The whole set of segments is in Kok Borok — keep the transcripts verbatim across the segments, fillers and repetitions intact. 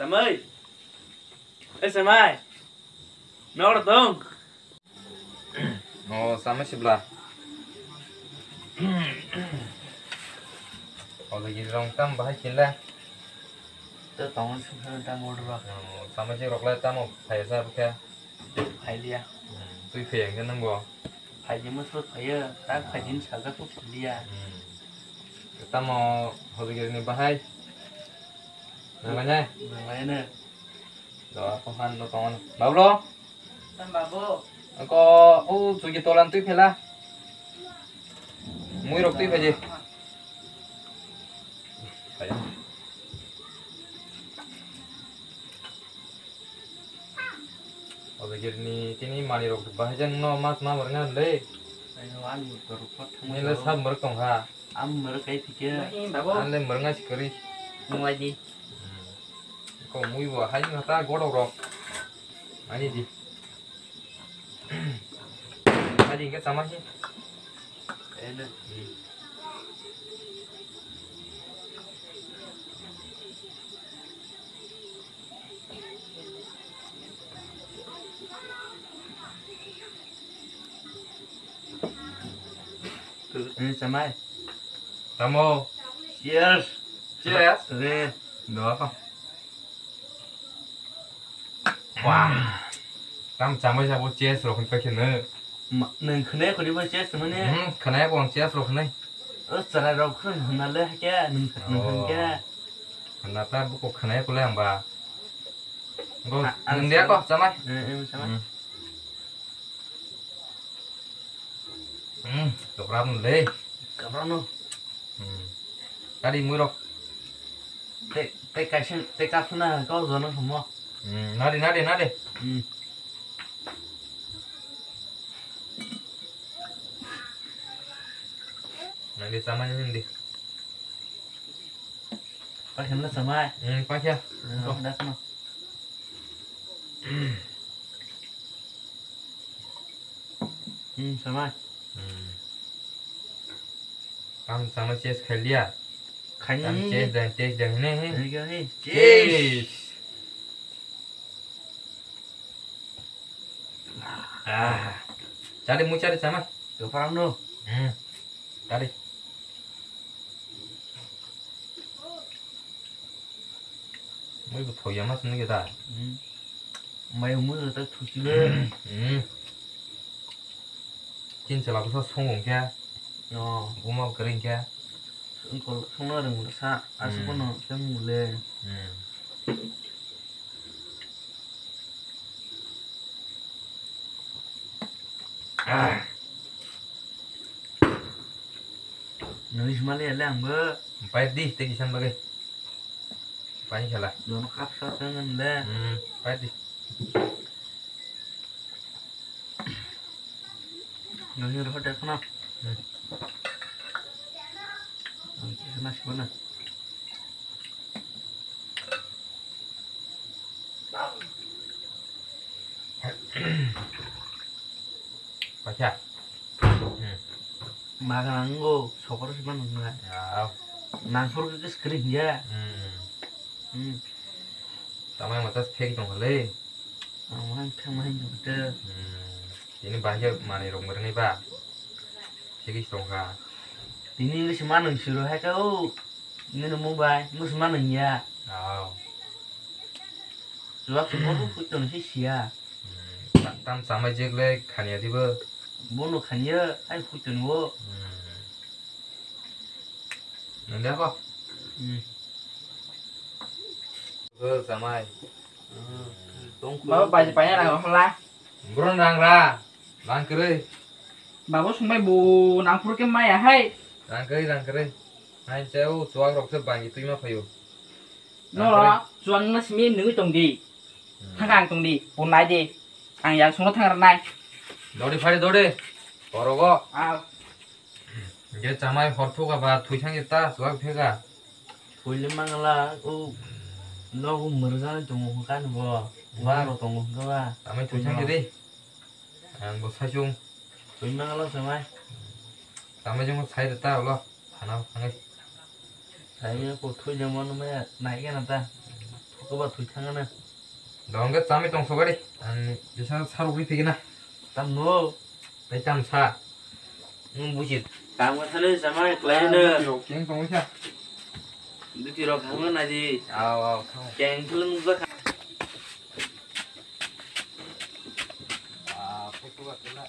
Mai. Eh, Samai. Nor dong. Oh, sama sibla. Oh, lagi rong tam bahai kila. To tong sung sung tam order ba. Oh, sama si rok lai tamo phai sa bukha. Phai dia. Hmm, tui phai yang nang bo. Phai di mus phai ya, tak phai din sa ga phuk dia. Hmm. Tamo hobigir ni bahai. Nang lai nai. Nang lai ne. Do, ako han do tongon. Bablo? Tam babu. Ako, o, sugi tolan tui phela. Mui rok tui phaji. Phaya. Obe giri ni tini mani rok bahai jan no mas ma barnga le. Ayo, an mur rok thang. Nile sab mur tong ha. Am mur kai phike. Babu. An le mur ngai sikari. Ngai di. Hmm. Ko mui bo hai ni hata godok rok. Ani di. Ani ke sama si. Ene. Ini sama. Tamo. Cheers. Cheers. Re. Doa. Wah. Tam chamai sabo chest rok hwn paikhe no. Ma, nwng khwnai khwrwi bo chest mani? Hmm, khwnai bo ang chest rok hwnai. O chwrai rok khwn hwnna le hakhe nwng, nwng Oh. Hwnkhe. Hwnna ta buko khwnai kulai ang ba. Go, A, nwng dia ko chamai. Eh, eh, chamai. Hmm. Hmm, kapra no le. Kapra no. Hmm. Tadi mui rok. Te, te kaisa, te kapsuna kau jono sumo. Hmm, nadi, nadi, nadi. Hmm. Nadi sama ni hindi. Pakai na sama. Hmm, pakai. Hmm, dah sama. Hmm, sama. Hmm. Tam sama chest khalia. Khani. Tam chest dan, chest dan, ne, he. Ini kau, he. Chest. Chest. Ah. Chari mu chari sama. Kau parang no. Hmm. Chari. Mui bo thoya mas nui da. Hmm. Mai mui ta thusi le. Hmm. Tin sala bwsa song wng khe. Oh. Buma kwrwi khe. Songkol songna rwng sa aswk. Hmm. Bono khe mung le. Hmm. Ah. Nui sima le le ang bo. Pai di, te kisan bagai. Pai khala. Jono kap sa tang le. Hmm, pai di. Nui ro hotel kono. Hmm. Ang kisa mas kono. Paisa. Hmm. Maga nango, sokoro se mano ngai. Ya. Nangphuru ke screen ya. Hmm. Hmm. Tamai mata fake tong le. Ang main thang main jute. Hmm. Ini bahaya mani rong bernai ba. Fake tong ka. Ini ngi se manung siro hai ka o. Nini mobile, musu manung ya. Oh. Chuwak se bono puitoni se siya. Hmm, ta-, tam chamai jek le khaniya dibo. Bono khaniya, ai puitoni bo. Hmm. Nang dia ko? Hmm. Bo chamai. Hmm. Baba, pai, pai rang hla. Bron rang ra. Rang kwrwi. Babo sungbai bo nangphuru khe maya hai. Rang kwrwi, rang kwrwi. Hai se o chuwak rok se bangi twi ma phaio. Nora, chuwak na simi nungwi tong di. Hmm. Thang ang tong di, pon nai di. Ang yang sungno thang rwnai. Dodi phari dodi. Orogo. Ah. Je chamai hor thuka ba thwi thang ta chuwak phega. Thwile mangala, o nogo mwrwkjagwi tongo hwnkhe ani bo. Hmm. Waro tongo hwnkhe ba. Chamai thwi thang di. Ang bo sai chung. Twi mangalo se mai. Tamo jong sai ta ulo. Hana hangai. Sai ko thui jong mano me nai ke na ta. Koba thwi thangana. Dongke chami tong sogari. Ang bisa sarugri phigina. Tam no. Tai tam sa. Nung buji. Tam ka thale samai klai na. Keng tong sa. Duti rok thangna di. Aw, aw, thang. Keng thale nung ba kha. Ah, phutu ba tela.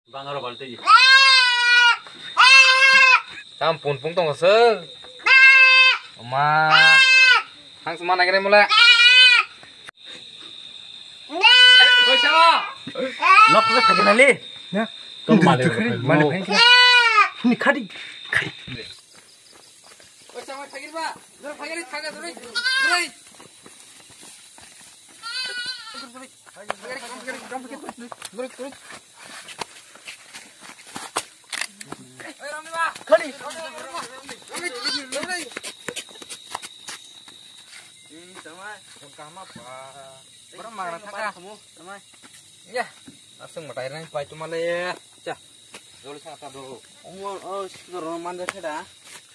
Bangaro balti. Tam pun pung tong se. Ma. Hang semana kene mula. Nok le phagina le. Na. Tom male. Male phagina. Ni khadi. Khadi. Oi, sama phagir ba. Dor phagir thaga dor. Dor. Dor, dor. Oi, Rami ba. Khadi. Rami, Rami, Rami. Ini sama. Kama pa. Berapa mana thaga? Sama. Ya. Asung matai rang pai tu male. Cha. Joli sa ta do. Ongol o soro manja kheda.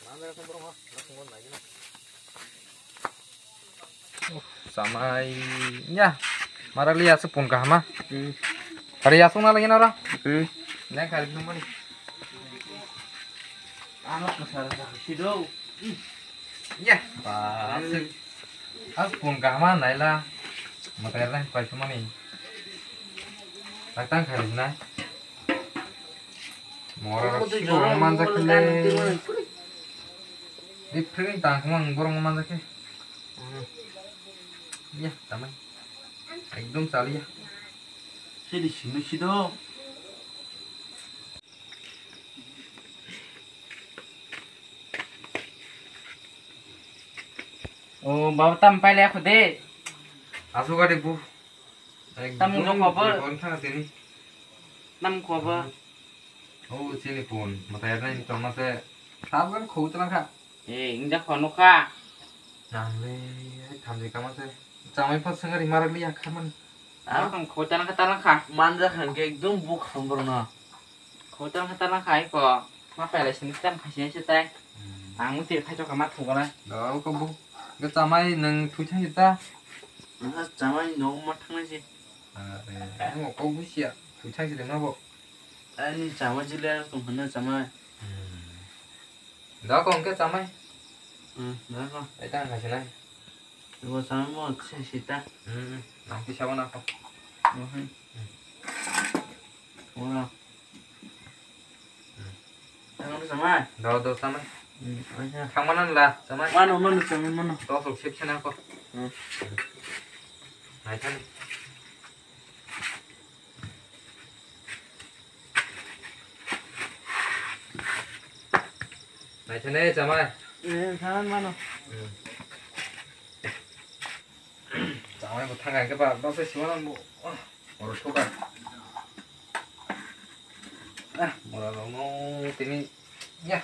Manja kheda bro. Samai ya. Marali asuk pun kahama. Hmm. Hari asuk na lagi nara. Hmm. Neng kali belum mani. Anak besar sido. Ya. Asuk. Asuk pun kahama naila. Matai rang pai tu mani. Tang tang kali na. Mora rok sibo manjak khe le. Di pring tang khmang borok manjak khe. Ya, tamai. Ekdom chaliya. Sidi simi sido. O, baba tam paile khude. Asu gari bu. Tam jokho bo. Ekdom bikon thang tini. Tam khobo. O chini pun, matai nai tongma se. Sab gan khou tlang kha. E, inja khono kha. Nang le, thamdi kama se. Chamai phot sengari marak li yakha man. Aro kang khou tlang kha, tlang kha. Manja khang ke ekdom buk kham borno. Khou tlang kha, tlang kha iko. Ma pele sini tam kha sini se tai. Hmm. Ang muti phai chok ma thugala. Do ko bu. Ga chamai nang thui thang ta. Nga chamai no ma thang si. Are, ang ko bu sia. Thui thang si de ma bo. Ani chamai jile tong hana chamai. Hmm. Da ko angke chamai. Hmm, da ko. Ai tang kha sinai. Ibo chamai mo se sita. Hmm, nang ti sabo na ko. Oh, hai. Hmm. Ora. Hmm. Tang chamai. Da do chamai. Hmm, acha. Thang mana la chamai. Mano, mano, chamai, mano. To sok sip sana ko. Hmm. Nai thani. Naithane chamai. Eh, khan mano. Hmm. Chamai bo thang khe ba, ba se siwa nang bo. Ah, oro thoka. Ah, mora no no tini. Ya.